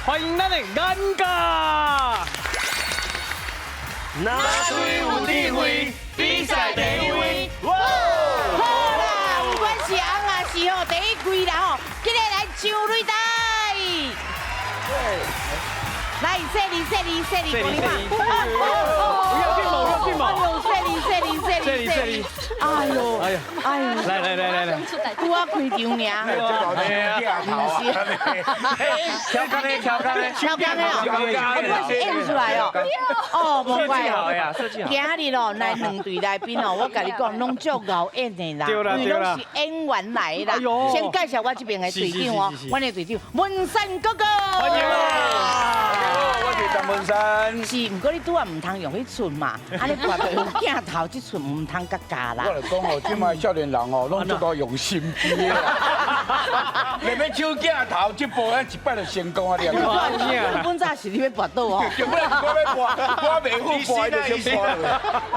歡迎咱的顏家。若水有智慧，比賽第一位。好啦，不管是尪抑是吼第一位啦吼，今日來上擂台。來，說你說你說你，講你嘛。不要變毛，不要變毛。哎呦，說你說你說你說你。哎呦，哎呦，哎呦，來來來來來，拄仔開場爾。這個鏡頭啊，調工的，調工的，調工的哦，我是演出來哦。哦，無怪哦。設計好。今日哦，來兩隊來賓哦，我共你講，攏足𠢕演的啦，因為攏是演員來的啦。先介紹我這邊的隊長哦，阮的隊長文山哥哥。歡迎啊！我是陳文山。是，毋過你拄仔毋通用彼寸嘛，按呢跋著用鏡頭這寸毋通佮教啦。我來講哦，這擺少年人哦，攏足夠用心機的啦。你欲搶鏡頭，這步咱一擺就成功啊！你本早是你欲跋倒哦。根本是我欲跋，我袂赴跋就先跋落，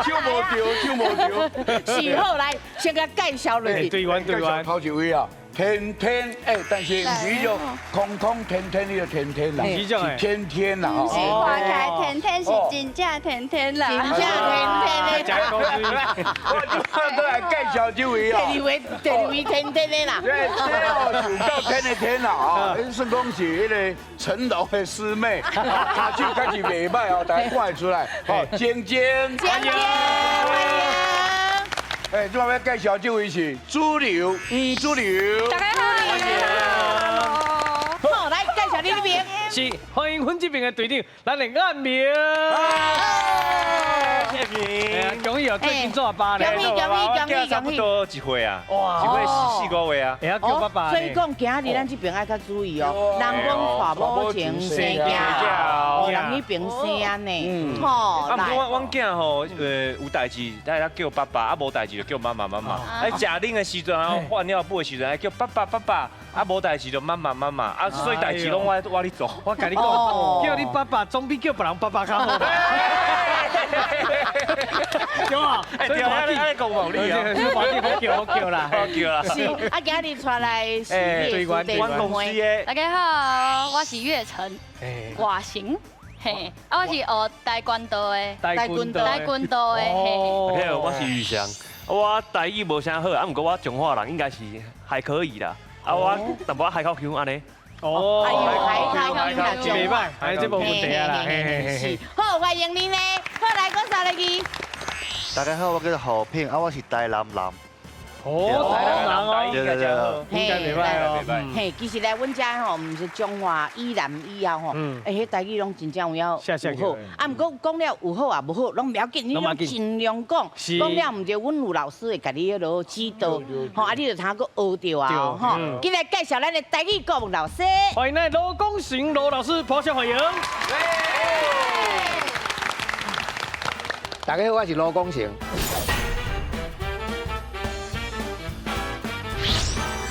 手無著，手無著。是好來，先共介紹落去。隊員隊員，頭一位啊，天天，哎，但是毋是就空空天天那個天天啦，是天天啦，毋是看起來天天是真正天天啦，真正天天的。我這擺來介紹這位啊，第二位，第二位天天的啦。這哦是有夠天的天啦，哦，算講是彼个成龍的師妹，跤手開始袂䆀哦，大家看會出來。好，晶晶，晶晶，歡迎。哎，這擺欲介紹這位是主流，吳主流。大家好，好，來介紹你這邊。是，歡迎阮這邊的隊長，咱的顏明。謝明。恭喜哦，最近做阿爸咧。恭喜恭喜恭喜！差不多一歲啊，一歲14個月啊。會曉叫爸爸。所以講，今日咱這邊愛較注意哦。人講娶某前生囝，哦，人彼邊生按呢。吼，啊，毋過阮囝吼，有代誌，咱叫爸爸，啊，無代誌就叫媽媽媽媽。啊，食奶的時陣啊，換尿布的時陣，愛叫爸爸爸爸，啊，無代誌就媽媽媽媽，啊，所以代誌攏我咧做。我共你講，叫你爸爸總比叫別人爸爸較好。對啊，對啊，你講無理啊，好叫好叫啦，好叫啦。是，啊，今日帶來是對阮公司的。大家好，我是月成，外形，嘿，啊，我是學跆拳道的，跆拳道，跆拳道的，嘿。嘿，我是宇翔，我台語無啥好，啊，毋過我彰化人應該是還可以啦，啊，我淡薄仔海口腔按呢。哦，哎呦，海口腔啦，袂䆀，哎，這無問題啊啦，是，好，歡迎你呢，好，來講啥來去？大家好，我叫做何品，啊，我是台南人。哦，台南人哦，對對對，應該袂䆀哦。嘿，其實來阮遮吼，毋是彰化以南以後吼，欸，彼台語攏真正有影有好。啊，毋過講了有好也無好，攏袂要緊，你攏盡量講。講了毋對，阮有老師會共你彼落指導，吼，啊，你就通閣學著啊，吼。今日介紹咱的台語國文老師，歡迎咱羅功成羅老師，拍手歡迎。大家好，我是羅功成。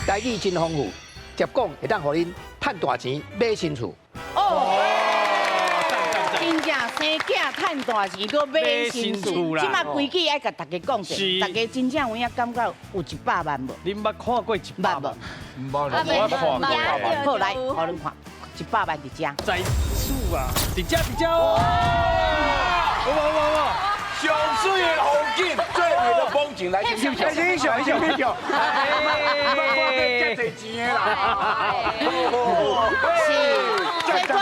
台語真豐富，捷講會當予恁趁大錢買新厝。哦，真正生囝趁大錢，閣買新厝。這馬規矩愛共大家講者，大家真正有影感覺有一百萬無？恁捌看過一百萬？毋捌，我看過。好，來，予恁看，一百萬佇遮。在厝啊，佇遮佇遮哦。有無有無有無？上媠的風景，最美的風景，來，欣賞，欣賞，欣賞。毋捌看過遮濟錢的啦。是，所以講，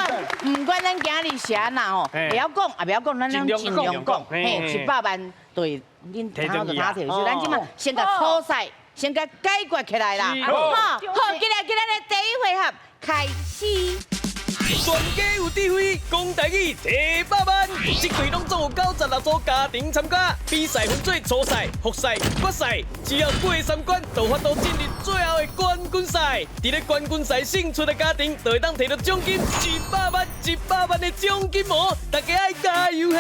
毋管咱今日是按怎吼，會曉講也袂曉講，咱攏盡量講。嘿，100萬對，恁通就通提，所以咱這馬先共初賽，先共解決起來啦。好，好，今日今日的第一回合開始。全家有智慧，講台語提百萬，這隊攏總有96組家庭參加，比賽分做初賽、複賽、決賽，只要過三關，就有法度進入最後的冠軍賽。佇咧冠軍賽勝出的家庭，就會當提著獎金一百萬、一百萬的獎金哦！大家愛加油嘿！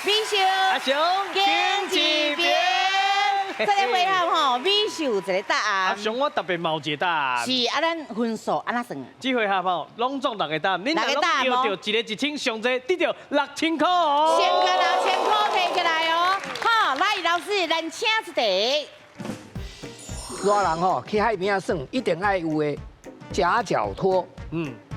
美秀，阿雄，緊一邊。這个回合吼，美秀有一个答案。阿雄，我特別嘛有一個答案。是啊，咱分數按怎算？這回合吼，攏總六個答案，恁若攏對著一个一千，上濟得著6000箍哦。先共6000箍提起來哦。好，咱請一題。熱人吼去海邊仔耍，一定愛有的夾腳拖。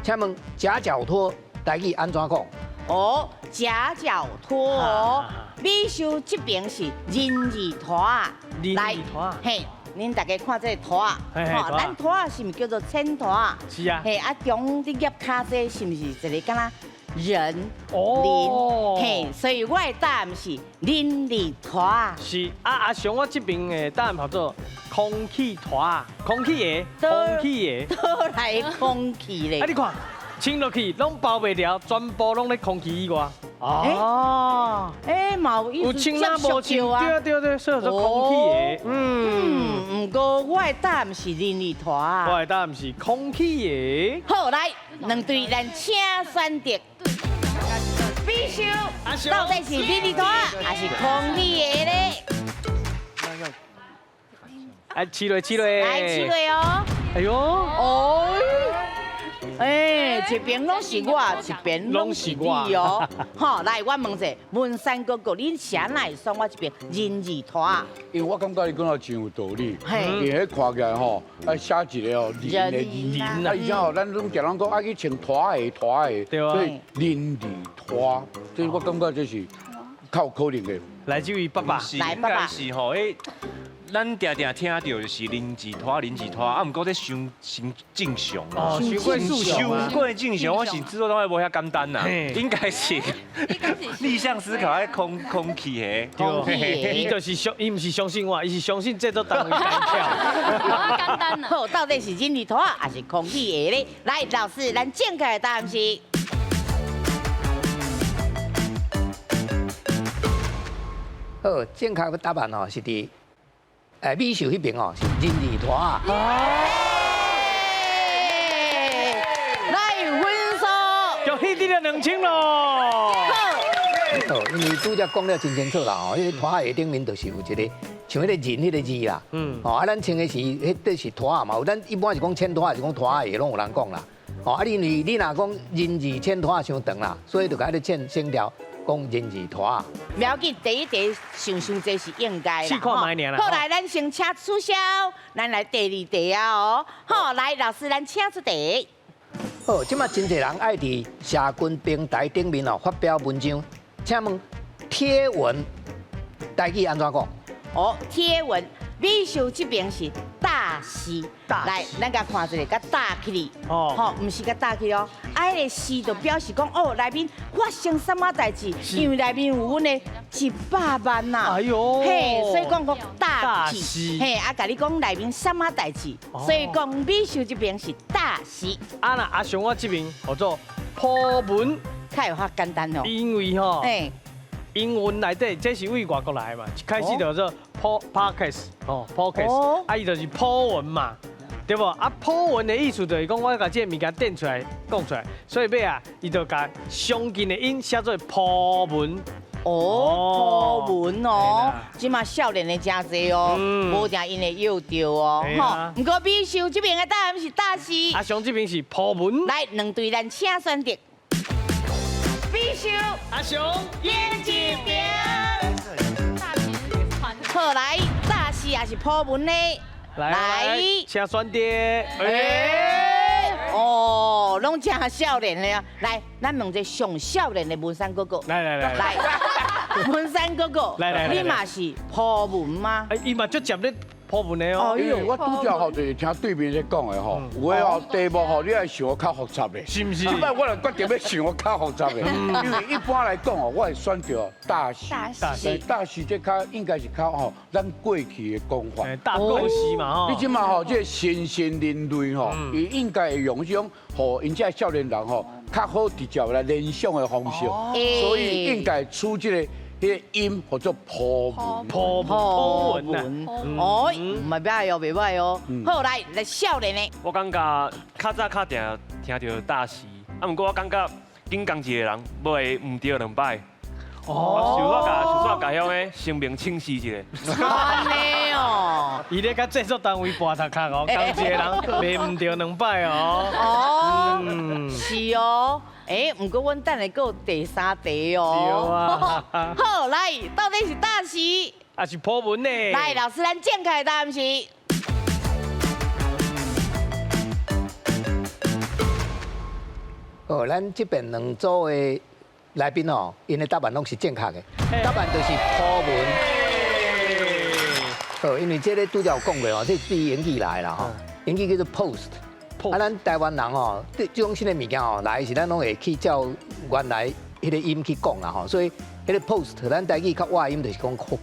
請問夾腳拖台語按怎講？哦，夾腳拖哦，美秀這邊是人字拖仔。人字拖仔。嘿，恁大家看這个拖仔，吼，咱拖仔是毋是叫做千拖仔？是啊。嘿，啊中你夾跤這是毋是一個敢若人人？嘿，所以我的答案是人字拖仔。是啊，阿雄，我這邊的答案叫做空氣拖仔，空氣鞋，空氣鞋，倒來空氣咧。啊，你看，穿落去攏包袂牢，全部攏咧空氣以外。哦，欸，嘛有意思，有穿啊無穿，對對對，所以說空氣鞋。毋過我的答案是人字拖仔。我的答案是空氣鞋。好，來，兩隊咱請選擇。美秀，到底是人字拖仔還是空氣鞋咧？來，試落試落。來試落哦。哎喲。哦。哎，一邊攏是我，一邊攏是你哦。好，來，我問者，文山哥哥，恁啥來選我這邊人字拖仔？因為我感覺你講得真有道理。因為彼看起來吼，愛寫一個吼人的人，啊，而且吼，咱攏常常講愛去穿拖鞋，拖鞋，所以人字拖，所以我感覺這是較有可能的。來這位爸爸，來爸爸是吼，彼。咱定定聽到就是人字拖，人字拖，啊，毋過這傷傷正常哦，傷過正常，傷過正常，我是制作單位無遐簡單啦，應該是逆向思考，彼空氣的，對，伊就是相，伊毋是相信我，伊是相信這做單位單跳。無簡單啦。好，到底是人字拖還是空氣鞋咧？來，老師，咱正確的答案是。好，正確的答案哦是佇。哎，美秀彼邊哦是人字拖仔。來分數，就彼得了2000咯。哦，因為拄才講了真清楚啦吼，彼个拖仔鞋頂面就是有一個像彼個人彼個字啦。哦，啊，咱穿的是彼個是拖仔嘛，有咱一般是講淺拖仔，是講拖仔鞋，攏有人講啦。哦，啊，因為你若講人字淺拖仔傷長啦，所以就共彼個淺省掉。講人字拖仔，不要緊，第一題想傷濟是應該啦。好，來，咱先請取消，咱來第二題啊哦。好，來，老師，咱請出題。好，這馬真濟人愛佇社群平台頂面哦發表文章，請問貼文台語按怎講？哦，貼文，美秀這邊是大事，來，咱共看一下，共搭起來，吼，毋是共搭起哦，啊，彼个事就表示講，哦，內面發生啥物代誌？因為內面有阮的100萬呐，哎喲，嘿，所以講講大事，嘿，啊，共你講內面啥物代誌，所以講美秀這邊是大事。啊，那阿雄我這邊叫做鋪文，較有較簡單哦，因為吼，英文內底這是為外國來的嘛，一開始就叫做 podcast 哦，podcast，啊，伊就是鋪文嘛，對無？啊，鋪文的意思就是講，我共這个物件墊出來講出來，所以尾啊，伊就共相近的音寫做鋪文。哦，鋪文哦，這馬少年的真濟哦，無定𪜶會約著哦，吼。毋過美秀這邊的答案是大事，阿雄這邊是鋪文。來，兩隊咱請選擇。美秀，阿雄，演一邊。好，來，大事也是鋪文的，來，請選擇。欸，哦，攏真少年的啊！來，咱問一个上少年的文山哥哥。來來來，來，文山哥哥，來來，你嘛是鋪文嗎？欸，伊嘛足捷咧鋪文的哦。因為我拄才吼就是聽對面咧講的吼，有的吼題目吼，你愛想較複雜的，是毋是？這擺我就決定欲想較複雜的，因為一般來講哦，我會選擇大事，大事，大事這較應該是較吼咱過去的講法，大故事嘛吼。你這馬吼這個新興人類吼，伊應該會用這種，予𪜶這少年人吼較好直接來聯想的方式，所以應該取這個。彼个音叫做鋪文，鋪文，哦，毋歹哦，袂歹哦。好，來來少年的。我感覺較早較定聽著大事，啊，毋過我感覺緊仝一個人，無會毋著兩擺。哦。想煞共想煞共鄉的生命請示一下。按呢哦。伊咧佮制作单位跋头壳哦，仝一个人袂毋著两摆哦。哦，是哦。欸，毋过阮等下阁有第三题哦。好，来，到底是大喜，还是破文呢？来，老师，咱正确的答案是。哦，咱这边两组的来宾哦，𪜶的答案拢是正确的，答案就是破文。哦，因为这个拄才有讲过哦，这是英语来啦吼，英语叫做 post。啊，咱台湾人吼，对这种新的物件吼，来是咱拢会去照原来彼个音去讲啦吼，所以彼个 post，咱台语较倚音就是讲铺，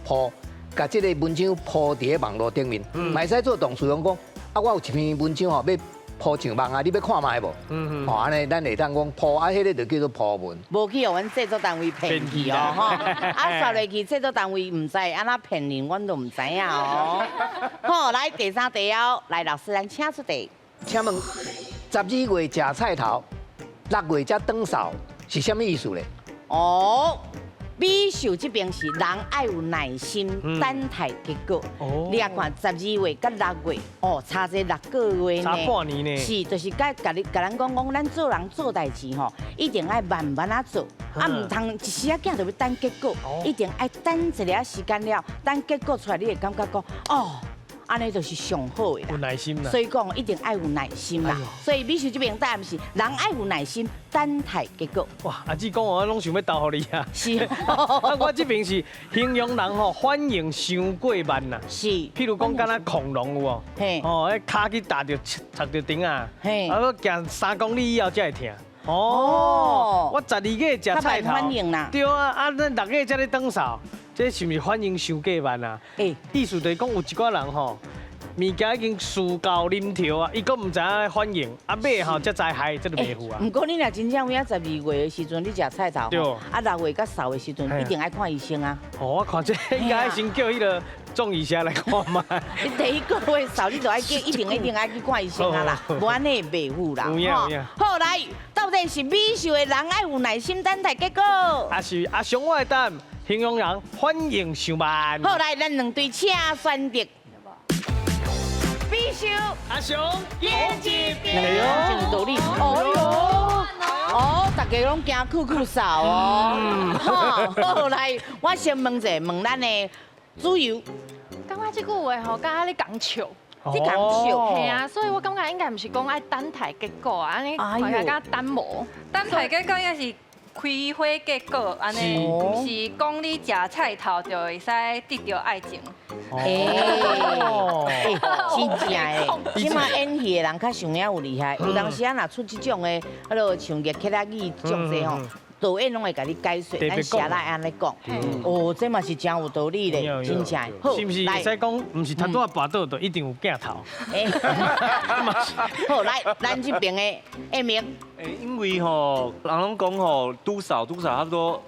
共这个文章铺伫咧网路顶面，嘛会使做动词，讲讲啊，我有一篇文章吼，欲铺上网啊，你欲看觅无？吼，按呢，咱会当讲铺啊，彼个就叫做铺文。无去予阮制作单位骗去哦，吼！啊，煞落去制作单位毋知按怎骗人，阮都毋知影哦。好，来第三题哦，来老师，咱请出题。请问，12月食菜头，6月才转扫，是啥物意思咧？哦，美秀这边是人爱有耐心等待结果。你也看12月佮6月，哦，差这6个月呢。差半年呢。是，就是佮共你共咱讲讲，咱做人做代志吼，一定爱慢慢仔做，啊，毋通一时仔囝就欲等结果，一定爱等一下时间了，等结果出来，你会感觉讲，哦。按呢就是上好的啦，有耐心啦。所以讲一定爱有耐心啦。所以美秀这边答案是，人爱有耐心，等待结果。哇，阿姊讲完，我拢想欲投予你啊。是。啊，我这边是形容人吼反应伤过慢啦。是。譬如讲，敢若恐龙有无？嘿。哦，彼跤去踏著插著钉仔。嘿。啊，阁行3公里以后才会疼。哦。我12月食菜头。反应啦。对啊，啊，咱6月才咧转扫。这是毋是反应伤过慢啊？欸，意思就是讲有一寡人吼，物件已经事到临头啊，伊阁毋知影反应，啊尾吼才知害，这就袂赴啊。毋过你若真正有影12月的时阵，你食菜头，对，啊6月佮扫的时阵，一定爱看医生啊。哦，我看这应该先叫彼个中医师来看觅。你第一个月扫，你就爱叫，一定一定爱去看医生啊啦，无按呢会袂赴啦。有影有影。好，来，到底是美秀的人爱有耐心等待结果，还是阿雄我的答案？形容人反应伤慢。好，来，咱两队请选择。美秀阿雄，演技两个拢真有道理。哦哟，哦，大家拢惊酷酷扫哦。好，来，我先问者，问咱的主游。感觉这句话吼，敢若咧讲笑。你讲笑，嘿啊，所以我感觉应该毋是讲爱等待结果，按呢看起来敢等无。等待结果应该是。开花结果，按呢，毋是讲你食菜头就会使得著爱情。欸，真正的，这马演戏的人较想遐有厉害，有当时啊，若出这种的，彼落像叶克拉语这种吼，导演拢会共你解说，咱写来按呢讲。哦，这嘛是真有道理咧，真正。好，是毋是会使讲，毋是头拄仔跋倒就一定有镜头？好，来，咱这边的阿明。因为吼，人拢讲吼，拄扫拄扫差不多，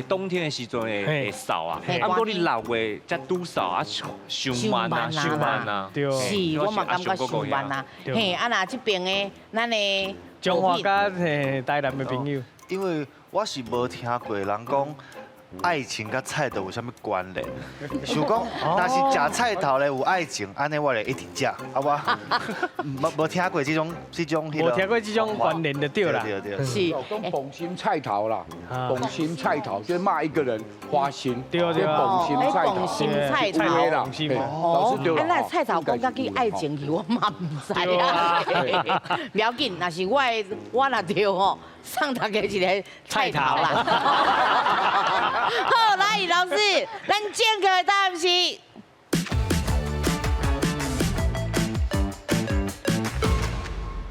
冬天的时阵会会扫啊，啊，毋过你6月才拄扫啊，伤慢啊，伤慢啊。对。是，我嘛感觉伤慢啊。嘿，啊若这边的咱的彰化佮台南的朋友。因为我是无听过人讲爱情佮菜头有啥物关联，想讲若是食菜头咧有爱情，按呢我会一直食，啊我无听过这种这种，无听过这种关联就对啦。对对。是。讲捧心菜头啦，捧心菜头就是骂一个人花心，对对。捧心菜头。捧心菜头。老师对啦。啊，那菜头讲到去爱情去，我嘛毋知啊。不要紧，若是我的，我若对吼。送大家一个菜头啦！好，来老师，咱正确的答案是。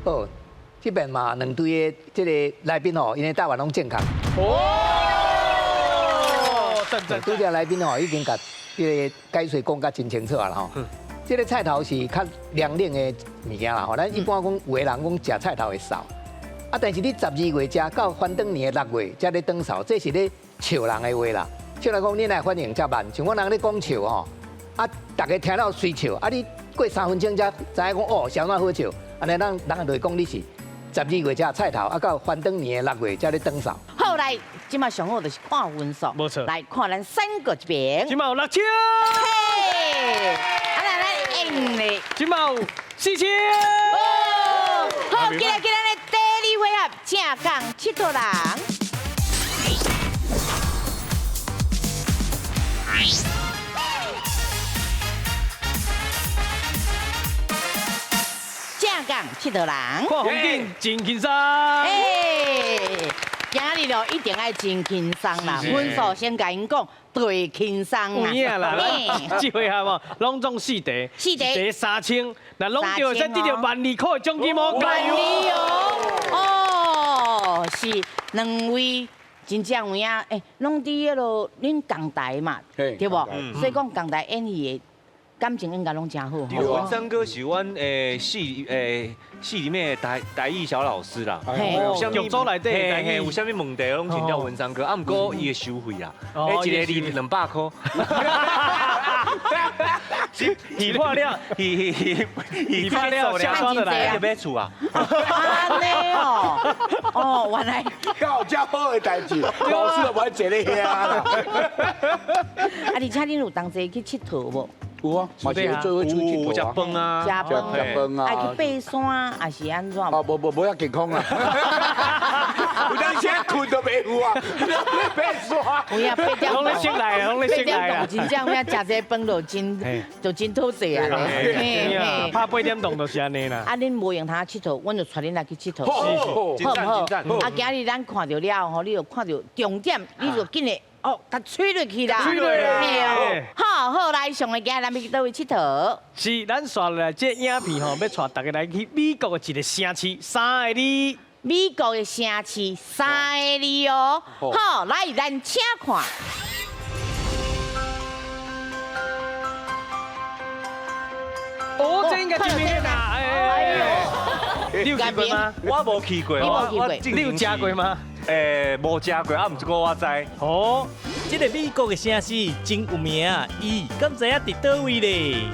好，这边嘛两队的这个来宾吼，𪜶的答案拢正确。哦，赞赞！拄才来宾吼已经共这个解说讲甲真清楚啊啦吼。这个菜头是较凉冷的物件啦吼，咱一般讲有的人讲食菜头会瘦。啊！但是你12月食到翻转年的6月才咧转扫，这是咧笑人的话啦。笑人讲你哪反应遮慢，像阮人咧讲笑吼，啊，逐家听了随笑，啊，你过3分钟才知影讲哦，啥物好笑，按呢人人就会讲你是12月食菜头，啊，到翻转年的6月才咧转扫。好来，这马上好就是看分数，无错。来看咱三个这边，这马有6千。嘿，啊，演咧。这马有4000。好，今日今日的第二回合，正港𨑨迌人。正港𨑨迌人，看风景真轻松。哎，今日咯一定爱真轻松啦，分数先共𪜶讲，最轻松啦。有影啦，咱这回合哦，拢总四题，四题题3000，那拢对会使得到12000块的奖金哦，加油！哦，是两位真正有影，欸，拢伫彼落恁港台嘛，对无？所以讲港台演戏的感情应该拢真好。对，文山哥是阮系里面的台语小老师啦。剧组内底台语有啥物问题拢请教文山哥，啊，毋过伊会收费啦，一个字200箍。戏破了，戏戏戏破了，下刷的来，就买厝啊。按呢哦，哦，原来。够遮好的代志，老师都无爱坐咧遐啦。啊，而且恁有同齐去𨑨迌无？有啊，嘛是做伙出去佚佗啊，食饭啊，食饭啊，爱去爬山，还是按怎？啊，无无无遐健康啦。有当时困都袂有啊，爬山。有影八点，拢咧室内，拢咧室内啊。真正有影食这饭就真就真讨势啊！嘿，拍八点钟就是按呢啦。啊，恁无闲通𨑨迌，阮就带恁来去𨑨迌。好，好，好。啊，今日咱看著了吼，你就看著重点，你就紧来。哦，共吹落去啦！吹落去。好好来，上个今日咱欲去佗位𨑨迌？是，咱紲落来这影片吼，欲带大家来去美国的一个城市，三个字。美国的城市，三个字哦。好，来，咱请看。哦，这应该真明显啦！哎呦，你有去过吗？我无去过，你无去过，你有食过吗？无食过，啊，毋过我知。哦，这个美国的城市真有名，伊敢知影伫佗位咧？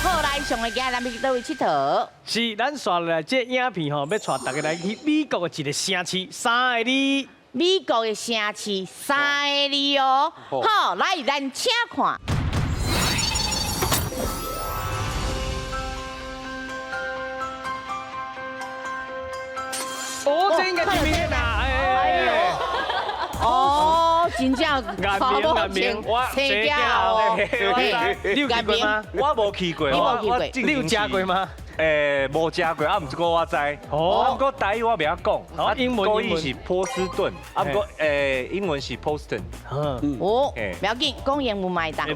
好，来，上个今日咱欲去佗位𨑨迌？是，咱紲落来这影片吼，欲带大家来去美国的一个城市，三个字。美国的城市，三个字哦。好，来，咱请看。哦，这应该真明显啦！哎呦，哦，真正眼明，我生囝哦。你有去过吗？我无去过，你无去过，你有食过吗？无食过，啊，毋过我知。哦，啊，毋过台语我袂晓讲，啊，英文国语是波士顿，啊，毋过英文是 Poston。哦，不要紧，讲英文嘛会当，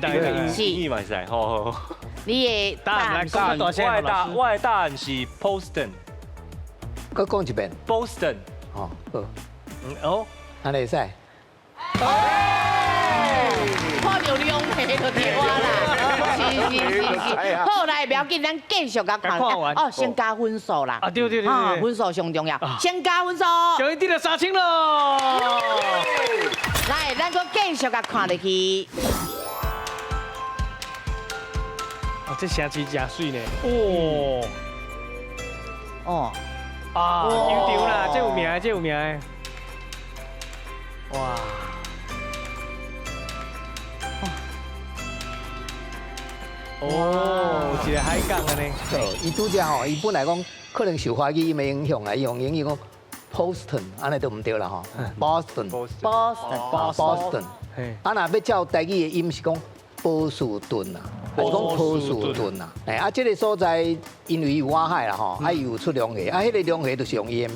是，英语嘛会使，好好。你的答案，我的答案是 Poston。阁讲一遍。 Boston。哦，好。哦，按呢会使。看著两个就对啦。是是是是。好，来，不要紧，咱继续共看。哦，先加分数啦。啊，对对对对。分数上重要，先加分数。终于得到3000咯。来，咱阁继续共看落去。哦，这城市真媠呢。哦。哦。啊，球场啦，这有名的，这有名的。哇！哦，一个海港按呢。对，伊拄才吼，伊本来讲可能受华语的影响啊，伊用英语讲 Poston，按呢就毋对啦吼。Boston，Boston，Boston。啊，若欲照台语的音是讲波士顿啊，还是讲波士顿啊？哎，啊，这个所在因为有外海啦吼，啊，伊有出龙虾，啊，彼个龙虾就是用伊的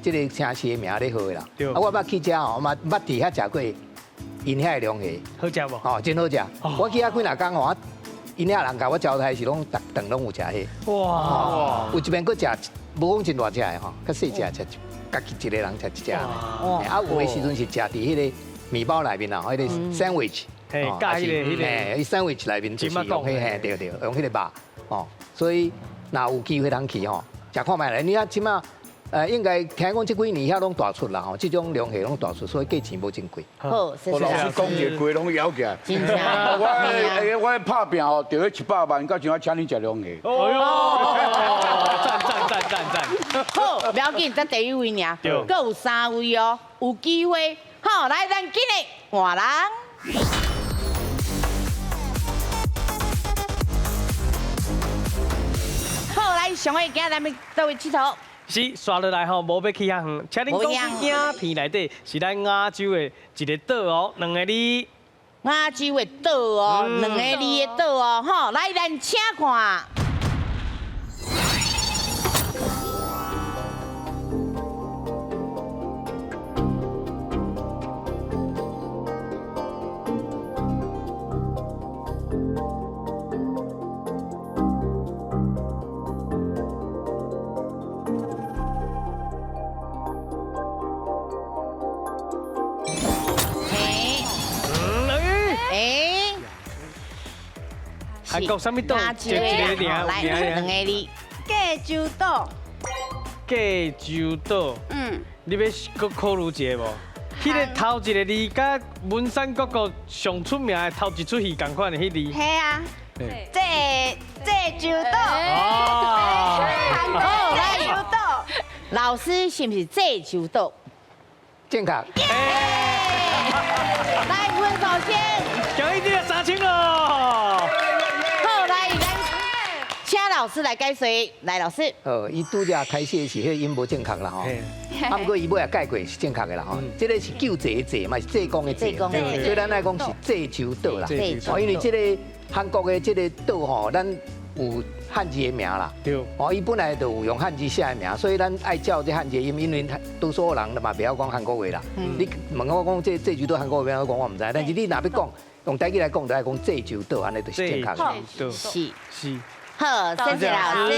这个城市的名咧号的啦。啊，我捌去遮吼，嘛捌伫遐食过𪜶遐的龙虾，好食无？吼，真好食。我去遐几若工吼，啊，𪜶遐人共我招待时拢逐顿拢有食彼。哇！有一遍阁食，无讲真大只的吼，较细只食，家己一个人食一只。啊，有的时阵是食伫彼个面包内面啊，彼个 sandwich。嘿，加彼个彼个，嘿，sandwich 内面就是用彼，嘿，对对，用彼个肉，哦，所以若有机会通去吼，食看觅咧。你啊，这马，应该听讲这几年遐拢大出啦吼，这种龙虾拢大出，所以价钱无真贵。好，谢谢。我老师讲一个鸡拢枵起来。真正。我拍拼吼，得100万，到时我请你食龙虾。哎呦，赞赞赞赞赞。好，不要紧，才第一位尔，阁有三位哦，有机会。好，来，咱紧来换人。好，来，上个今咱欲佗位𨑨迌？是，煞落来吼，无欲去遐远，请恁讲出影片内底是咱亚洲的一个岛哦，两个字。亚洲的岛哦，两个字的岛哦，吼，来，咱请看。韩国啥物岛？一个名，来两个字。济州岛。济州岛。嗯。你欲阁考虑一下无？彼个头一个字，佮文山哥哥上出名的头一出戏仝款的彼字。嘿啊。济济州岛。哦。韩国济州岛。老师是毋是济州岛？正确。来，分数先。恭喜你3000咯！老师来解说，来老师。伊拄才开始的是彼个音无正确啦吼，啊，毋过伊尾也改过是正确的啦吼。这个是救济的济嘛，是济公的济，所以咱爱讲是济州岛啦。哦，因为这个韩国的这个岛吼，咱有汉字的名啦。对。哦，伊本来就有用汉字写的名，所以咱爱照这汉字音，因为多数人嘛袂晓讲韩国话啦。你问我讲这济州岛韩国话，我讲我毋知，但是你若欲讲用台语来讲，就爱讲济州岛，按呢就是正确的。是是。好，谢谢老师。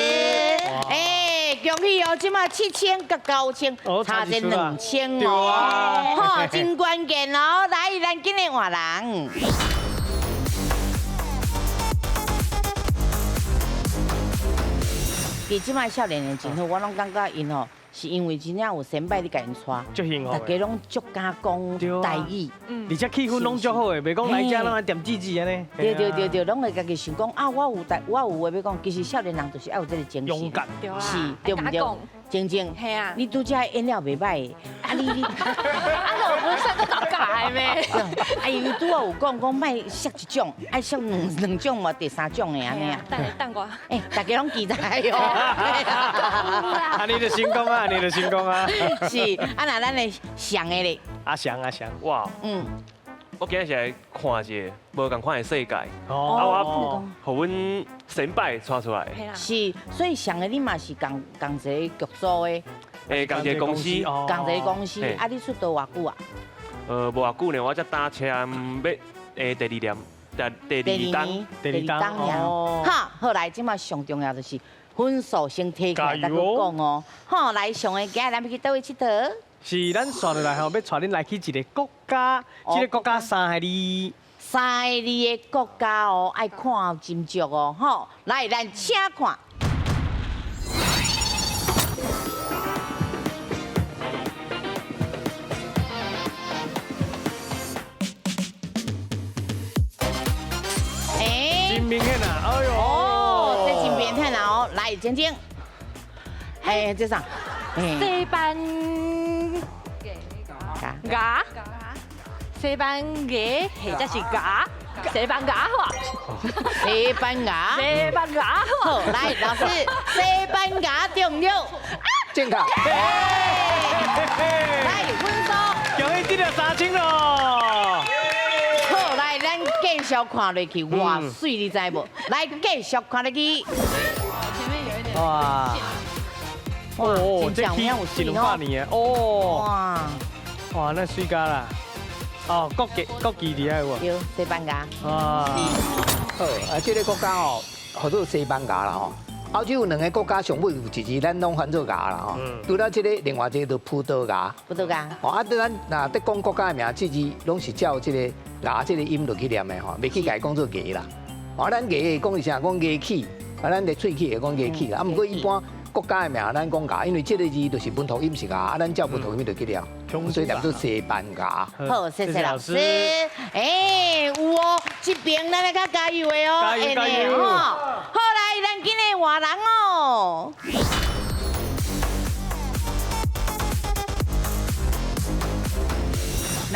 哎，恭喜哦，这马7000佮9000，差这2000哦，好，真关键哦。来，咱紧来换人。其实这马少年的真好，我拢感觉𪜶吼，是因为真正有先辈咧共𪜶带，大家拢足敢讲台语，而且气氛拢足好的，袂讲来遮拢爱恬吱吱按呢。对对对对，拢会家己想讲啊，我有台，我有话欲讲。其实少年人就是爱有这个精神，勇敢，是，对毋对？静静，嘿啊，你拄才演了袂歹，啊你你，啊我不是算都搞改咩？哎，伊拄仔有讲讲莫摔一种，爱摔两种嘛，第三种的按呢啊。等等我。哎，大家拢期待哦。啊，你就成功啊，你就成功啊。是，啊那咱的上的咧。阿翔阿翔，哇，我今日是来看一个无仝款的世界，啊我予阮先辈带出来。是，所以上个你嘛是仝仝一个剧组的。欸，仝一个公司。仝一个公司，啊，你出道偌久啊？无偌久呢，我才搭车欲第二年，第二冬，第二冬尔。好，好来，这马上重要就是分数先提起来，再阁讲哦。好，来上个今日咱欲去佗位𨑨迌？是，咱煞落来吼，欲带恁来去一个国家，这个国家三个字，三个字的国家哦，爱看真足哦，吼，来，咱请看。哎，真明显啊，哎呦，哦，这真明显啊，哦，来，晶晶，哎，这啥？西班牙，西班牙或者是牙，西班牙话，西班牙，西班牙好，来，老师，西班牙对毋对？正确。来，分数。恭喜得了3000咯。好，来，咱继续看落去，哇，媠，你知无？来，继续看落去。前面有一点。哇。哦，这起一两百年的哦。哇。哇，那媠咖啦！哦，国旗国旗伫遐有无？有西班牙。啊。好，啊，这个国家哦，号做西班牙啦吼。欧洲有两个国家上尾有一字，咱拢翻做牙啦吼。除了这个，另外一个就葡萄牙。葡萄牙。哦，啊，咱若咧讲国家的名，这字拢是照这个牙这个音落去念的吼，袂去共伊讲做牙啦。哦，咱牙讲是啥？讲牙齿，啊，咱的喙齿会讲牙齿啦。啊，毋过一般国家的名，咱讲牙，因为这个字就是文读音是牙，啊，咱照文读音就去念，所以念做西班牙。好，谢谢老师。哎，有哦，这边咱来较加油的哦，加油加油！好，来，咱紧来换人哦。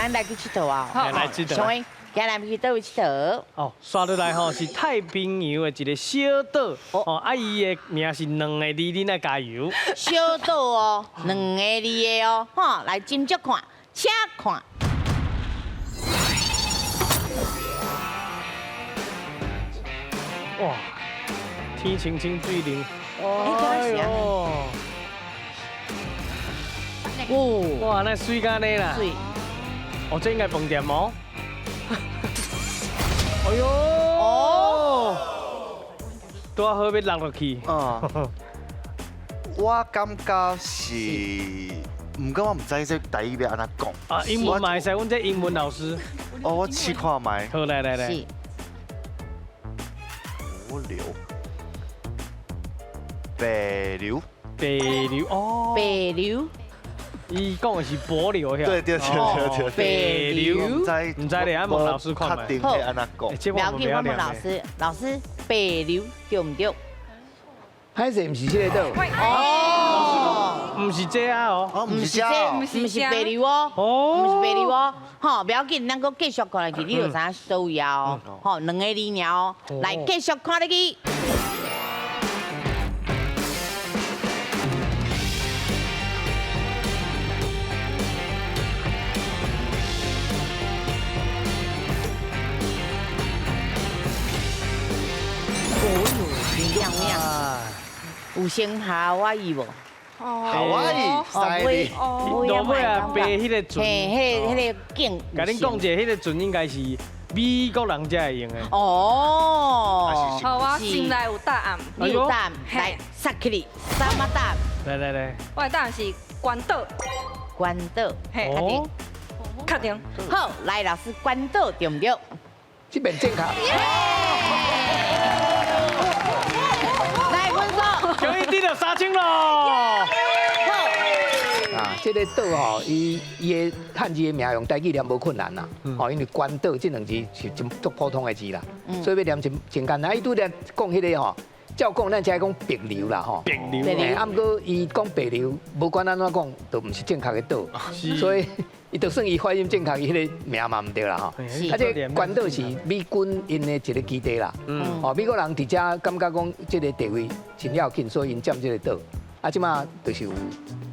咱來去𨑨迌啊！來𨑨迌。上位，今日去佗位𨑨迌？哦，刷落來吼是太平洋的一個小島，哦，啊，伊的名是兩个字，恁愛加油。小島哦，兩個字的哦，吼，來斟酌看，請看。哇，天清清水靈。哎呦！哇，那水干呢啦！水。哦，這應該飯店哦。哎呦！哦，拄好欲落落去。哦。我感覺是，毋過我毋知這台語欲按怎講。啊，英文嘛會使，阮這英文老師。哦，我試看覓。好，來來來。帛琉。白流。白流哦。白流。伊講的是帛琉遐。對對對對對。白流。毋知毋知咧，啊問老師看覓。確定欲按怎講。不要緊，我問老師，老師白流對毋對？歹勢，毋是這個島。哦。毋是這啊哦。毋是這，毋是白流哦。毋是白流哦。吼，不要緊，咱閣繼續看落去，你就知影佗位啊哦。吼，兩個字爾哦。來，繼續看落去。有先夏威夷無？夏威夷，犀利。落尾啊，白彼个船，嘿，彼个景。共恁講一下，彼个船應該是美國人才會用的。哦。好，我心內有答案。你有答案，來，殺起來，啥物答案？來來來。我的答案是關島。關島，嘿，確定。確定。好，來老師，關島對毋對？這邊正確。恭喜得到3000咯！啊，這個島吼，伊的漢字的名用台語念無困難啦，吼，因為關島這兩字是真足普通的字啦，所以欲念真真簡單。伊拄才講彼個吼，照講咱才講帛琉啦吼，帛琉，啊，毋過伊講帛琉，無管按怎講，都毋是正確的島，所以伊就算伊發音正確，伊彼個名嘛毋對啦吼。啊，這關島是美軍𪜶的一個基地啦，哦，美國人佇遮感覺講這個地位真要緊，所以𪜶佔這個島。啊，這馬就是有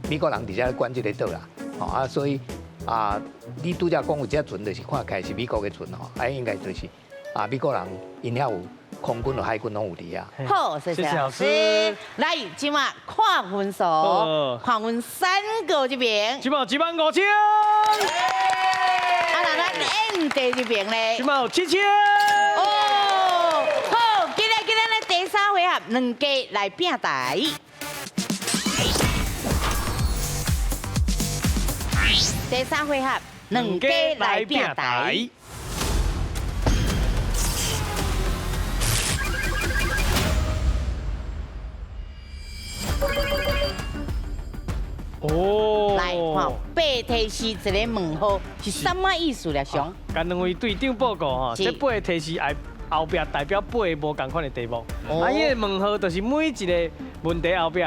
美國人佇遮管這個島啦，吼啊，所以啊，你拄才講有這船，就是看起來是美國的船吼，啊，應該就是啊，美國人𪜶遐有空軍、海軍攏有佇遐。好，謝謝老師。來，這馬看分數，看阮三個這邊。這馬有15000。啊，那咱 N 地這邊咧。這馬有7000。哦，好，今日今日咧第三回合，兩家來拼台。第三回合，兩家來拼台。哦，來，吼，八提示一個問號是啥物意思咧？上，共兩位隊長報告吼，這八提示後後壁代表八个無仝款的題目，啊，伊个問號就是每一個問題後壁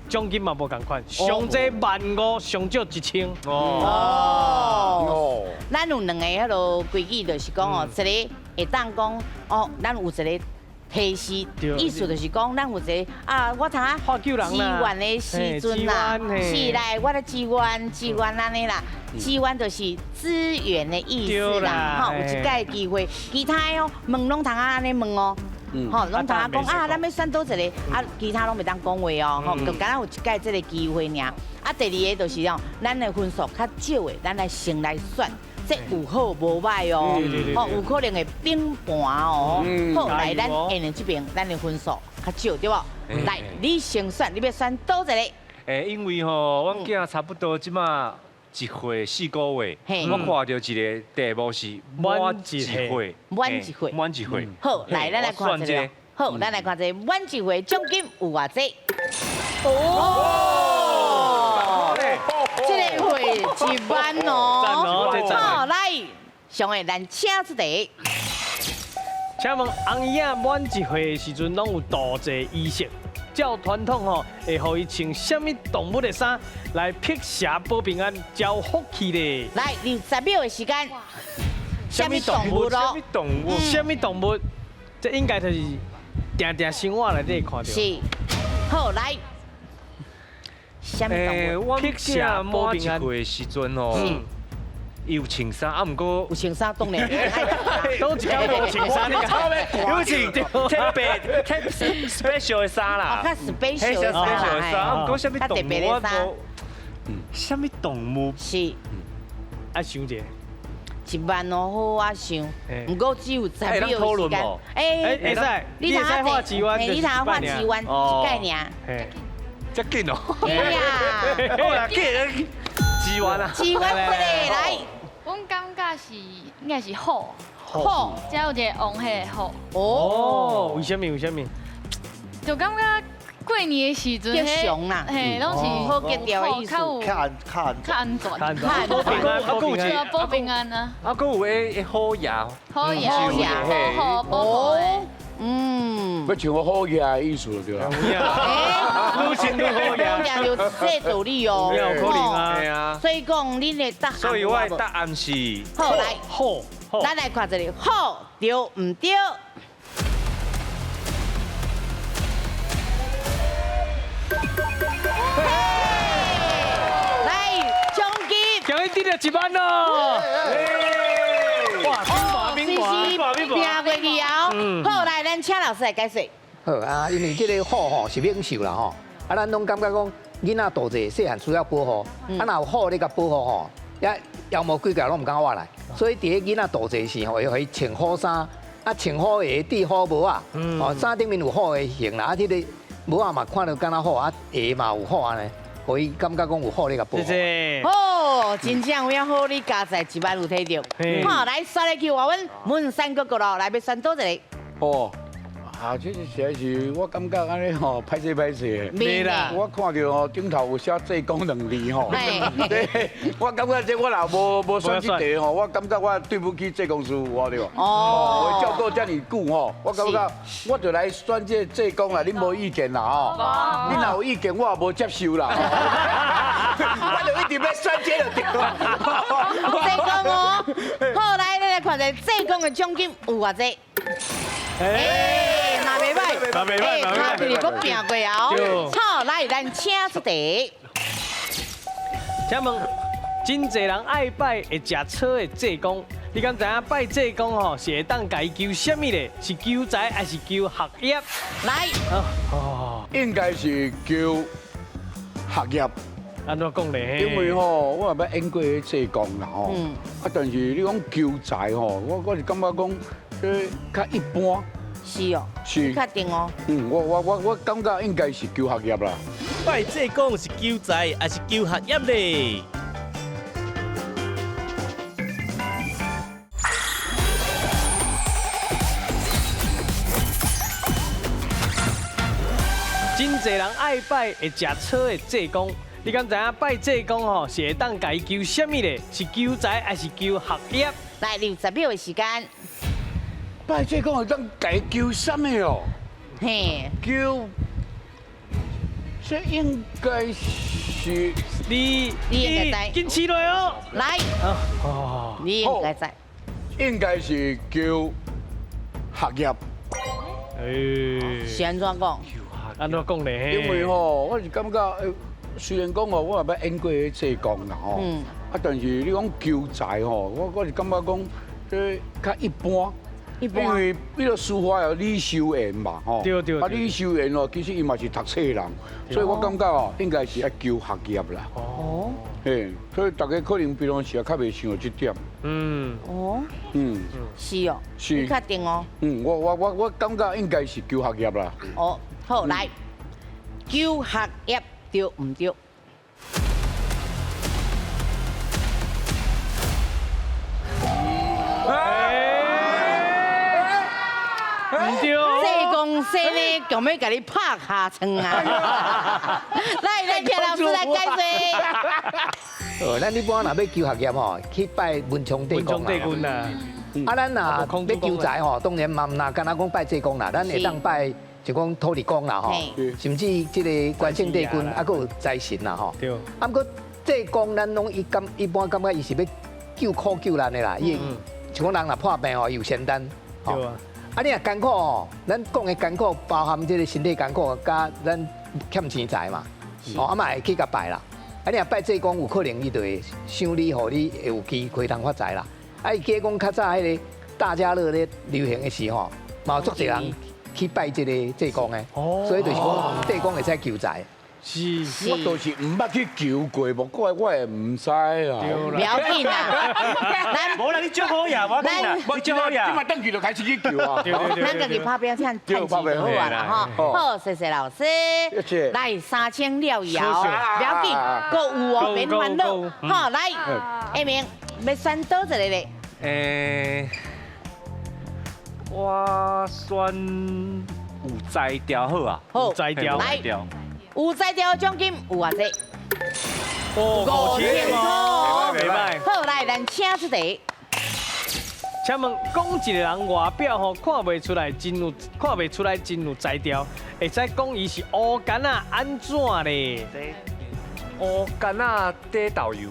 獎金嘛無仝款，上濟15000，上少1000。哦，咱有兩個彼落規矩，就是講哦，一個會當講哦，咱有一個提示，意思就是講，咱有一個啊，我通啊支援的時陣啦，是來我咧支援支援按呢啦，支援就是資源的意思啦，吼，有一擺機會，其他的哦問攏通啊按呢問哦。吼，攏通啊講啊，咱欲選佗一个，啊，其他攏袂當講話哦，吼，就敢若有一擺這个機會爾。啊，第二个就是哦，咱的分數較少的，咱來先來選，這有好無歹哦，吼，有可能會反盤哦。好，來咱下面這邊，咱的分數較少對無？來，你先選，你欲選佗一个？欸，因為吼，阮囝差不多這馬1歲4個月，我看著一個題目是滿一歲，滿一歲，滿一歲。好，來，咱來看一下。好，咱來看這個滿一歲獎金有偌濟？哦，這個歲1萬哦。好，來，上個咱請出題。請問紅姨仔滿一歲的時陣，攏有度祭儀式，這照传统吼，会予伊穿啥物动物的衫来辟邪保平安、招福气咧？来，20秒的时间。啥物动物咯？啥物动物？啥物动物？这应该就是定定生活内底看到。是。好，来。啥物动物？我囝满一岁的时阵哦，伊有穿衫，啊，毋过有穿衫当然，都一工无穿衫，你讲有穿特别特 special 的衫啦，较 special 的衫，啊，毋过啥物动物我无，啥物动物是，啊，想者。1万哦，好啊想，毋过只有十秒的时间。哎，会使，你会使画一万，你通画一万一届尔。遮紧哦。对呀。好啦，紧，一万啊。一万过来。阮感觉是应该是虎。虎。才有一个王彼个虎。哦。为啥物？为啥物？就感觉过年的时阵，吉祥啦，嘿，拢是好吉调的意思，较有较安较安较安全，较保平安，啊，阁有保平安啊，啊，阁有迄虎牙，虎牙，虎虎保护的，嗯，欲像个虎牙的意思就对啦。愈穿愈虎牙，就这道理哦，有可能啊，对啊。所以讲，恁的答案，所以我的答案是好来，虎，咱来看一下，虎对毋对？来，奖金，奖金得到1万咯！哇，拼搏拼过去哦。好，来，咱请老师来解释。好啊，因为这个虎吼是猛兽啦吼，啊，咱拢感觉讲囡仔大济细汉需要保护，啊，若有虎咧共保护吼，也妖魔鬼怪拢毋敢活来，所以伫咧囡仔大济时吼，会予伊穿虎衫，啊，穿虎鞋、戴虎帽仔，哦，衫顶面有虎的形啦，啊，这个。帽仔嘛看著敢若虎，啊鞋嘛有虎按呢，予伊感觉讲有虎咧共保护。谢谢。哦，真正有影好，你加在1万有提著。好，来刷来去，我阮文山哥哥咯，来欲选佗一个。哦，啊，这是实在是我感觉按呢吼，歹势歹势。袂啦。我看著吼顶头有写济公两字吼。对，我感觉这我若无选这题吼，我感觉我对不起济公师傅，我对无？哦。我照顾遮尔久吼，我感觉我就来选这济公啦，恁无意见啦吼？恁若有意见，我也无接受啦。我就一直欲选这就对了。济公哦，好，来，咱来看一下济公的奖金有偌济。哎，嘛袂歹，嘛袂歹，他就是阁拼过啊！好，来，咱请出题。请问，真济人爱拜会食草的济公，你敢知影拜济公吼是会当共伊求啥物咧？是求财还是求学业？来，哦，应该是求学业。按怎讲咧？因为吼，我也捌演过彼济公啦吼。啊，但是你讲求财吼，我是感觉讲。这较一般，是哦，是，确定哦。嗯，我感觉应该是求学业啦。拜济公是求财还是求学业咧？真济人爱拜会食草的济公，你敢知影拜济公吼是会当共伊求啥物咧？是求财还是求学业？来，60秒的时间。拜济公会当共伊求啥物哦？嘿，求，这应该是你，你应该知。紧起来哦！来，哦，你应该知。应该是求学业。哎，是按怎讲？按怎讲咧？因为吼，我是感觉，虽然讲吼，我也捌演过彼济公啦吼，啊，但是你讲求财吼，我是感觉讲这较一般。因为彼个书法有李修缘嘛，吼，对对。啊，李修缘哦，其实伊嘛是读册人，所以我感觉哦，应该是爱求学业啦。哦。嘿，所以大家可能平常时也较袂想到这点。嗯。哦。嗯。是哦。是。你确定哦？嗯，我感觉应该是求学业啦。哦，好，来，求学业对毋对？济公生呢，强欲共你拍尻川啊！来，来，听老师来解说。哦，咱一般若欲求学业吼，去拜文昌帝公啦。啊，咱若欲求财吼，当然嘛毋若干焦讲拜济公啦，咱会当拜一就講土地公啦吼，甚至這個關聖帝君，啊，閣有財神啦吼。對。啊，毋過濟公咱攏一感一般感覺伊是欲救苦救難的啦，伊像講人若破病吼，伊有仙丹。對啊。啊，你若艱苦吼，咱講的艱苦包含這個身體艱苦，佮咱欠錢財嘛，哦，啊嘛會去共拜啦。啊，你若拜濟公，有可能伊就會賞你，予你會有機會通發財啦。啊，伊記講較早彼個大家樂咧流行的時吼，嘛有足濟人去拜這個濟公的，所以就是講濟公會使求財。是，我倒是毋捌去求過，無怪我會毋知啦。不要緊啦，咱無啦，你足好呀，無緊啦，你足好呀。這馬轉去就開始去求啊。咱家己拍拼趁趁錢就好啊啦吼。好，謝謝老師。來3000了以後，不要緊，閣有哦，免煩惱。好，來，下面欲選佗一个咧？我選有才調好啊，好，有才調，來。有才調獎金有偌濟？5000塊。好，來，咱請出題。請問，講一个人外表吼看袂出來真有，看袂出來真有才調，會使講伊是烏矸仔按怎咧？烏矸仔底豆油。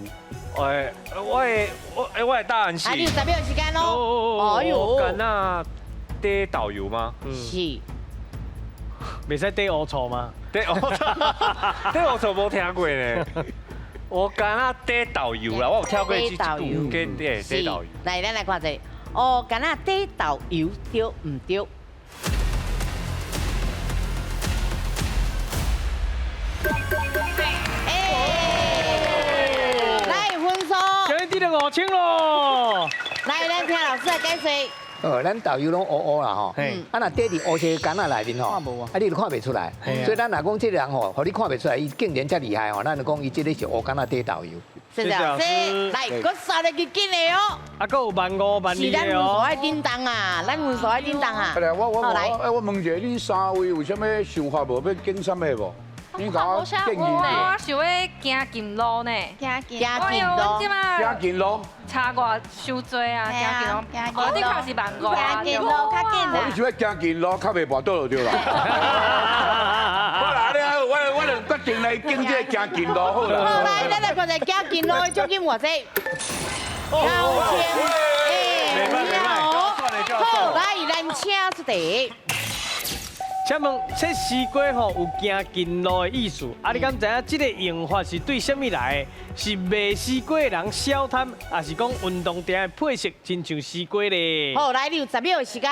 我的我的答案是。啊，你有10秒時間囉。哎喲。烏矸仔底豆油嗎？是。袂使底烏醋嗎？底烏醋，底烏醋無聽過呢。烏矸仔底豆油啦，我有聽過這句。底底豆油。來，咱來看一下，烏矸仔底豆油對毋對？來分數。今日得到5000咯。來，咱聽老師來解說。哦，咱豆油攏烏烏啦吼，啊若底佇烏色矸仔內面吼，啊你就看袂出來。所以咱若講這個人吼，予你看袂出來，伊竟然遮厲害吼，咱就講伊這個是烏矸仔底豆油。謝謝老師，來，閣三个緊緊的哦。啊，閣有15,000、12,000是咱分數愛叮當啊，咱分數愛叮當啊。我問一下，恁三位有啥物想法無？欲揀啥物無？你共我建議。我想欲行近路呢。行近路。行近路。差偌傷濟啊，行近路。我的確是15,000啊。行近路較緊啦。你想欲行近路，較袂跋倒就對啦。好啦，我就決定來揀這個行近路好啦。好，來，咱來看一下行近路的獎金偌濟。9000。好，來，咱請出題。請問切西瓜吼有行近路的意思，啊，你敢知影這個用法是對啥物來的？是賣西瓜的人小貪，抑是講運動場的配色親像西瓜咧？好，來，你有10秒的時間。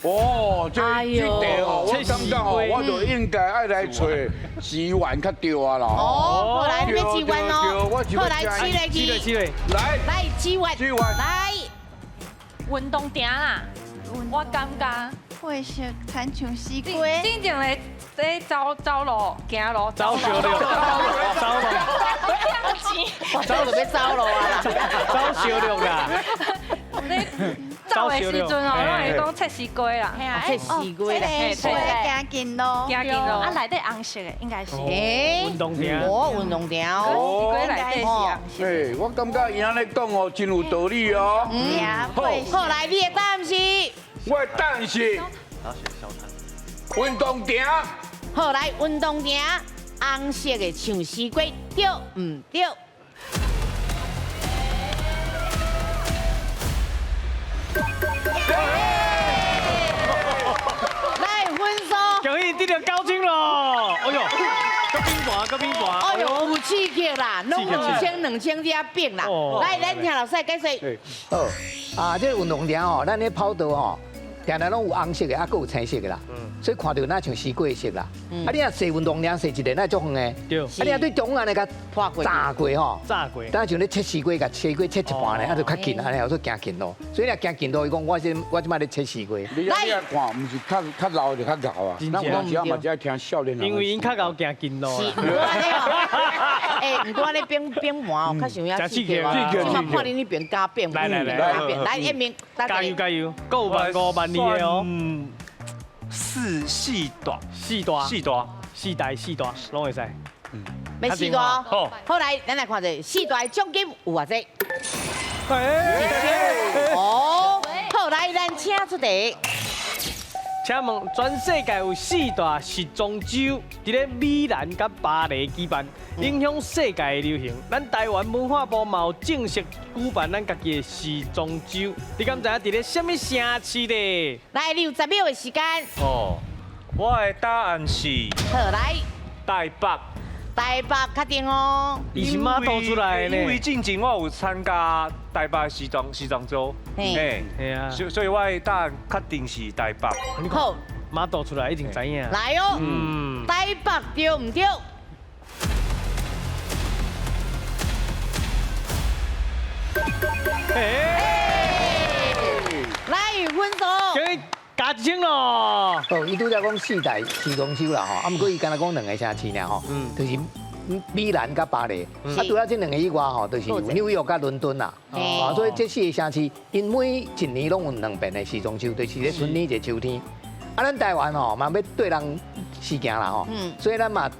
哦，這題哦，我感覺哦，我就應該愛來揣資源較對啊啦。哦，好，來，你欲支援哦。好，來，起來，來，來支援，支援，來，運動場啦，我感覺。配色親像西瓜。真正咧，咧走走路，行路，走小路，走路，走路欲走路啊！走小路啦。你走的時陣哦，攏會講切西瓜啦，切西瓜啦，切行近路，行近路。啊，內底紅色的應該是。運動場。哦，運動場。西瓜內底是紅色。欸，我感覺伊按呢講哦，真有道理哦。好，好，來，你的答案是？我的答案是。運動場。好，來，運動場，紅色的像西瓜，對毋對？來分數。恭喜得到9000咯！哎呦，閣變盤，閣變盤。哎呦，有刺激啦，攏2000、2000這變啦。來，咱聽老師來解說。好，啊，這個運動場吼，咱咧跑道吼。定定攏有紅色的，啊，閣有青色的啦，所以看著若像西瓜色啦。啊，你若踅運動場踅一个，那足遠的。對。啊，你若對中央按呢共炸過吼，炸過。敢像咧切西瓜，共西瓜切一半呢，啊，就較近，按呢叫做行近路。所以若行近路，伊講我這我這擺咧切西瓜。你遐看，毋是較較老就較𠢕啊。咱有當時啊嘛，只愛聽少年人。因為𪜶較𠢕行近路。是。欸，毋過按呢變變盤哦，較像影刺激。這擺看恁彼邊加變。來來來，來一鳴，加油加油，閣有15,000、12,000的哦。四大，四大，四大，四大四大，攏會使。欲四大。好，好來，咱來看一下四大獎金有偌濟？哦，好來，咱請出題。請問全世界有四大時裝週，佇咧米蘭佮巴黎舉辦，影響世界的流行。咱台灣文化部嘛有正式舉辦咱家己的時裝週，你敢知影佇咧啥物城市咧？來，你有10秒的時間。哦，我的答案是。好，來。台北。台北確定哦。伊是馬倒出來的呢。因為進前我有參加台北時裝週，嘿，係啊，所以我的答案確定是台北。好，馬倒出來一定知影。來哦，台北對毋對？來，分數。加1000咯！哦，伊拄才講四大時裝週啦吼，啊，毋過伊敢若講兩個城市爾吼，就是米蘭佮巴黎，啊，除了這兩個以外吼，就是紐約佮倫敦啦，啊，所以這四個城市，𪜶每一年攏有兩遍的時裝週，就是咧春天一個秋天。啊，咱台灣吼嘛欲綴人時行啦吼，所以咱嘛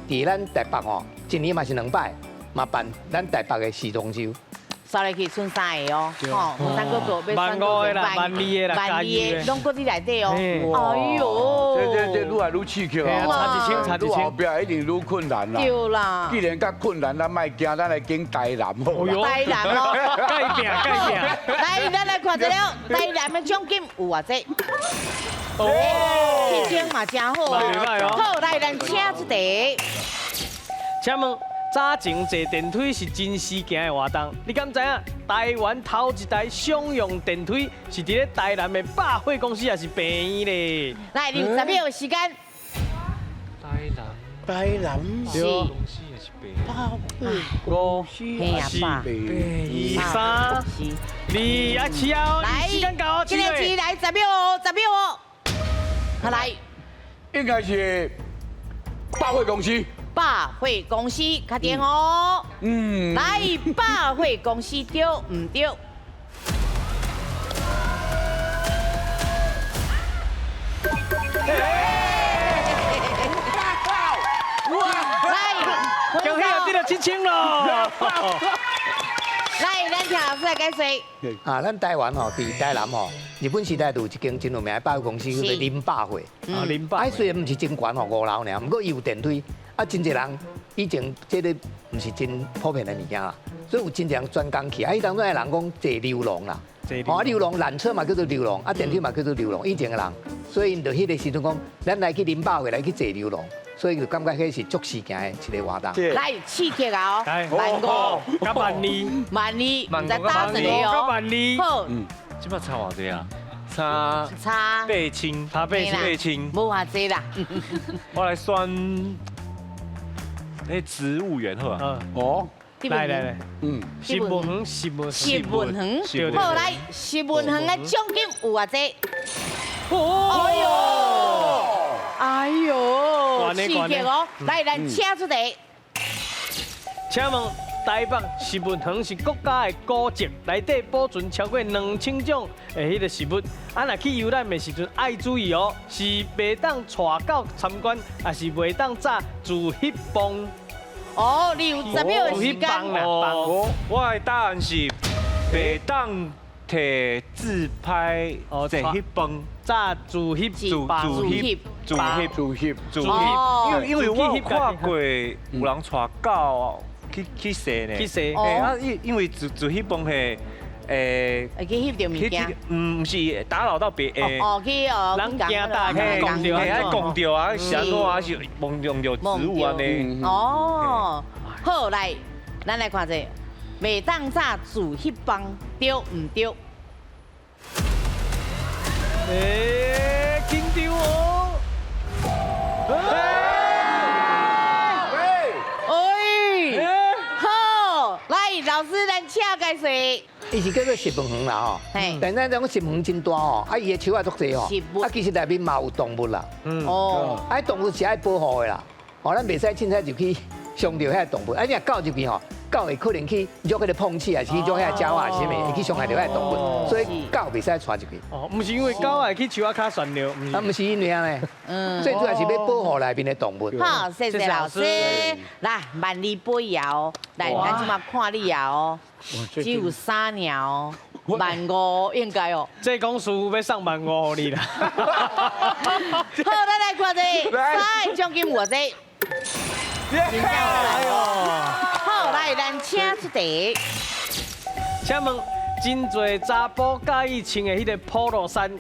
佇咱台北吼，一年嘛是兩擺，嘛辦咱台北的時裝週。刷來去剩三个哦，吼，三哥哥欲萬五个啦，萬二个啦，萬二个，攏閣佇內底哦。哎喲，這愈來愈刺激啊！差1000，差1000，愈後壁一定愈困難啦。對啦。既然較困難，咱莫驚，咱來揀台南好。台南哦，改變改變。來，咱來看一下，台南的獎金有偌濟？哦，7000嘛真好啊。好，來，咱請出題。請問。早前坐電梯是真時行的活動，你敢知影？台灣頭一台商用電梯是佇咧台南的百貨公司，還是病院咧？來，你有10秒的時間。台南，台南是公司還是病院？百貨公司還是病院？3、2、1，啊，來，時間到，這個字來10秒哦，10秒哦。好來，應該是百貨公司。百貨公司確定哦。來，百貨公司對毋對？來，恭喜啊，得了7000咯！來，咱聽老師來解說。啊，咱台灣吼，佇台南吼，日本時代就有一間真有名的百貨公司，叫做林百貨。啊，林百。啊，雖然毋是真懸吼，5樓爾，毋過伊有電梯。啊，真濟人以前這个毋是真普遍的物件啦，所以有真濟人專工去。啊，彼當陣的人講坐溜廊啦，哦，溜廊纜車嘛叫做溜廊，啊電梯嘛叫做溜廊。以前的人，所以𪜶就彼个時陣講，咱來去林百貨來去坐溜廊，所以就感覺彼是足時行的一个活動。來刺激啊！哦，15,000佮12,000，12,000，毋知打一个哦。12,000。好，這擺差偌濟啊？差差8000，差8000，無偌濟啦。我來選。那植物園好啊！哦，來來來，植物園，植物園，好來，植物園的獎金有偌濟？哎喲，哎喲，刺激哦！來，咱請出題。請問台北植物園是國家的古蹟，內底保存超過2000種的彼个植物。啊，若去遊覽的時陣愛注意哦，是袂當帶狗參觀，還是袂當紮自翕棒？哦，你有10秒的時間。哦，我的答案是袂當提自拍哦，自翕棒，紮自翕棒，自翕，自翕，自翕，自翕。因為我有看過有人帶狗去踅呢，去踅。啊，因為自翕棒係。會去翕著物件？毋是打擾到別誒。哦，去哦，人驚大家講著，嘿，講著啊，是按怎啊，是摸用著植物按呢。哦，好，來，咱來看者，袂當紮自翕棒，對毋對？欸，緊張哦！哎，好，來，老師，咱請解說。伊是叫做植物園啦吼，但咱講植物園真大吼，啊伊的樹仔足濟吼，啊其實內面嘛有動物啦，哦，啊動物是愛保護的啦，哦咱袂使凊彩就去傷著遐動物，啊你若狗入去吼，狗會可能去惹彼个碰鼠，還是去惹遐鳥仔，啥物，會去傷害著遐動物，所以狗袂使帶入去。哦，毋是因為狗會去樹仔跤旋尿，啊毋是因為按呢，最主要是欲保護內面的動物。好，謝謝老師。來，萬里不搖，來，咱這馬看你啊哦，只有三鳥哦。15,000应该哦。这公司欲送15,000予你啦。好，咱来看这个，三奖金偌济？哎呦！好，来，咱请出题。请问，真济查埔佮意穿的彼个 Polo 衫，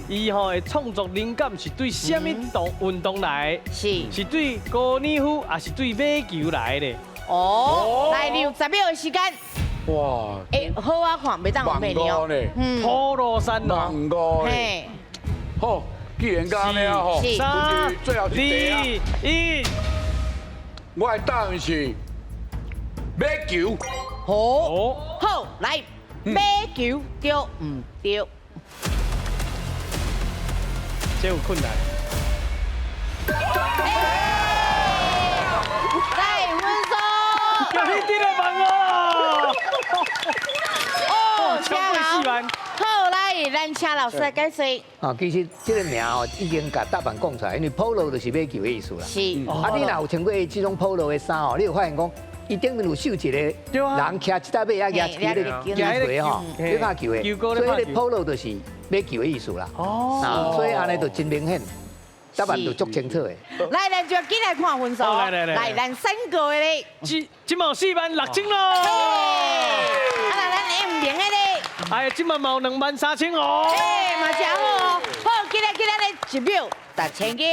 伊吼的创作灵感是对啥物动运动来的？是对高尔夫，还是对马球来的？哦，来60秒的时间。哇！欸，好啊，看，袂当浪费你哦。嗯，Polo 衫哦。 15,000呢。好，既然按呢啊吼，三、最后一题啊。二、一。我的答案是马球。好，好，来，马球对毋对？这有困难。来，分数。有你伫咧问我。哦，超过4万。好，来，咱请老师来解释。啊，其实这个名哦，已经共答案讲出来，因为 Polo 就是马球的意思啦。是。啊，你若有穿过这种 Polo 的衫哦，你有发现讲，伊顶面有绣一个人骑一只马啊，举一个球槌吼，咧拍球的。所以彼个 Polo 就是马球的意思啦。哦。所以按呢就真明显，答案就足清楚的。来，咱就紧来看分数。来来来。来，咱三个的咧。这嘛有46,000咯。啊，那咱 M 零的咧。哎，这嘛嘛有23,000哦。哎，嘛真好哦。好，今日今日咧一秒6,000金。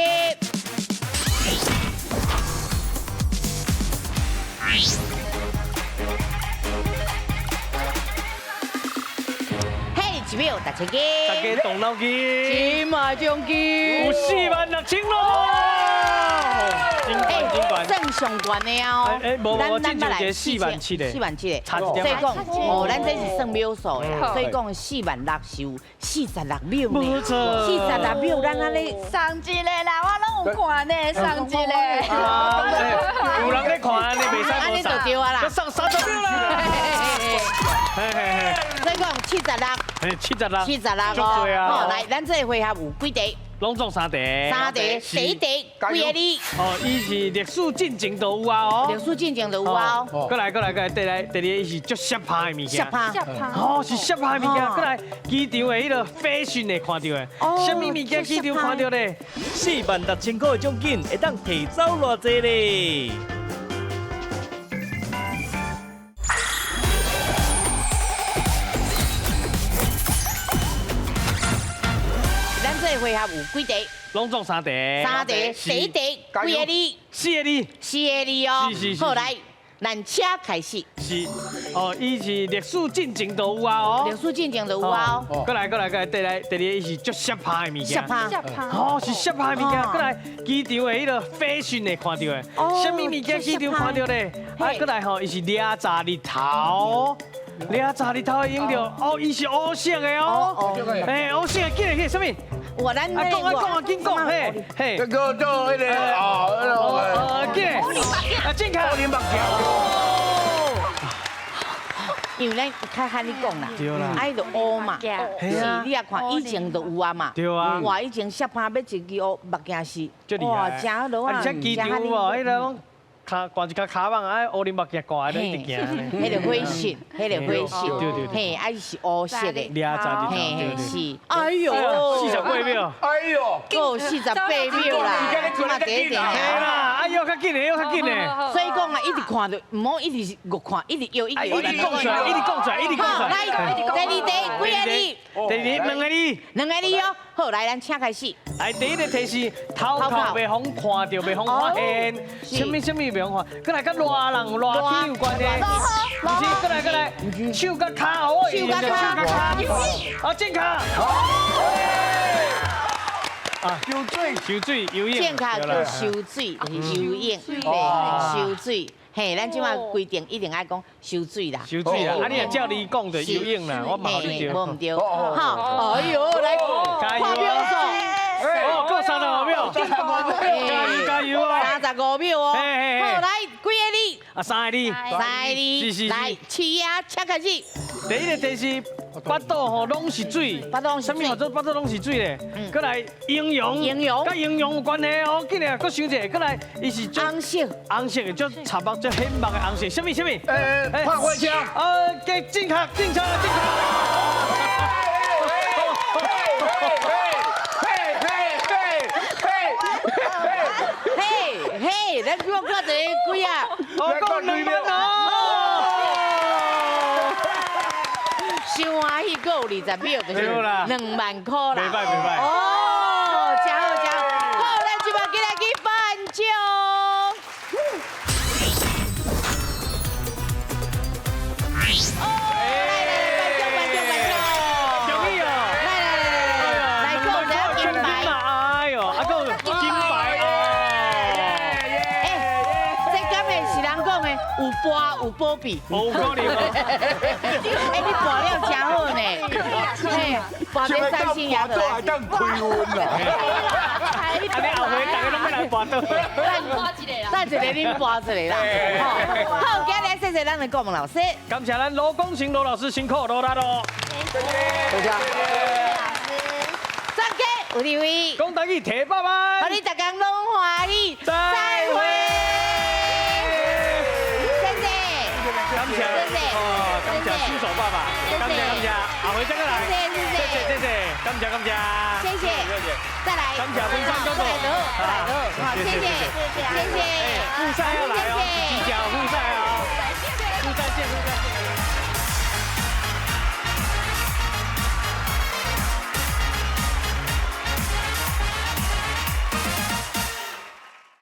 嘿，一秒6,000金。大家动脑筋。金马奖金。有46,000咯。算上悬的哦。哎，无无，咱来4.7万的。 4.7万的。差一点。所以讲，哦，咱这是算秒数的啦，所以讲4.6万是有46秒呢。无错。46秒，咱按呢送一个啦，我拢有看呢，送一个。有人咧看，按呢袂使按呢就对啊啦。阁送30秒啦。嘿嘿嘿。所以讲76。嘿，76。 76哦。好，来，咱这个回合有几题？拢总三题。三题，第一题几个字？哦，伊是历史进前就有啊哦。历史进前就有啊哦。过来过来过来，第来第二个伊是足摄拍的物件。摄拍。哦，是摄拍的物件。过来，机场的彼个 fashion 的看到的。啥物物件机场看到咧？ 46,000块的奖金会当提走偌济咧？咱这个回合有几题？拢总三题。三题，第一题几个字？四个字。四个字哦。是是是。好，来，咱请开始。是，哦，伊是历史进前就有啊哦。历史进前就有啊哦。过来过来过来，第来第二个伊是足摄拍的物件。摄拍。哦，是摄拍的物件。过来，机场的彼个 fashion 的看到的。啥物物件机场看到咧？啊，过来吼，伊是掠杂日头。掠杂日头会用著，哦，伊是乌色的哦。哎，乌色的，紧来去，啥物？我咱啊，讲啊讲啊，紧讲，嘿，嘿。这个做彼个啊，哦，紧，啊，正确。因为咱较罕你讲啦，啊，伊就乌嘛，是，你也看以前就有啊嘛，对啊，哇，以前摄拍欲一支乌目镜是，哇，真好啊，而且机场有无？彼个拢跤挂一跤跤网，啊，乌林目镜挂咧一直行。彼个火色，彼个火色，对对对，嘿，啊，伊是乌色的，嘿，是，哎哟，48秒，哎哟，够48秒啦，嘛第一点啦，哎哟，较紧的，较紧的，所以讲啊，一直看著，毋好一直恶看，一直摇，一直一直讲出来，一直讲出来，一直讲出来。来，第二题几个字？第二两个字，两个字哦。好，来，咱请开始。哎，第一个提示，头壳袂予看著，袂予发现，啥物啥物袂予看，阁来佮热人热天有关系。不是，阁来阁来，手佮跤哦，手佮跤，啊，正确。啊，游水，游水，游泳。正确叫游水，就是游泳，对，游水。嘿，咱这马规定一定爱讲游水啦。游水啦，啊，你若照你讲就游泳啦，我嘛予你对。无毋对。好，哎呦，来，看秒数。哦，阁35秒。加油加油啊！35秒哦。好，来，几个字？啊，三个字。三个字。是是。来，起啊，请开始。第一个提示，腹肚吼拢是水，腹肚啥物叫做腹肚拢是水咧？阁来营养，营养，佮营养有关系哦。紧来，阁想一下，阁来，伊是红色，红色的，足插目，足显目的红色，啥物啥物？拍火车。给正确，正确，正确。嘿嘿，咱我看一个几啊？我讲2万哦。伤欢喜，阁有20秒，就是2万块啦。袂歹袂歹。哦，真好真好。好，咱这摆紧来去颁奖。哦，来来来，颁奖颁奖颁奖。恭喜哦！来来来来来，来讲一下金牌。哎呦，啊，阁有金牌哦！哎，这敢会是人讲的有跋有保庇？无可能。哎，你跋了真好呢，嘿，跋这三星牙都还当开运啦。啊，你后回大家拢欲来跋倒。等一个恁跋一个啦。好，今日谢谢咱的顾问老师，感谢咱罗光成罗老师辛苦努力咯。多谢。专家有地位，讲台语提百万，予你逐工拢欢喜，再会。谢谢，感谢，哦，感谢新手爸爸，感谢感谢，下回再来，谢谢谢谢谢谢，感谢感谢，谢谢，再来，感谢文山哥哥，来好，谢谢谢谢，复赛要来哦，真正复赛哦。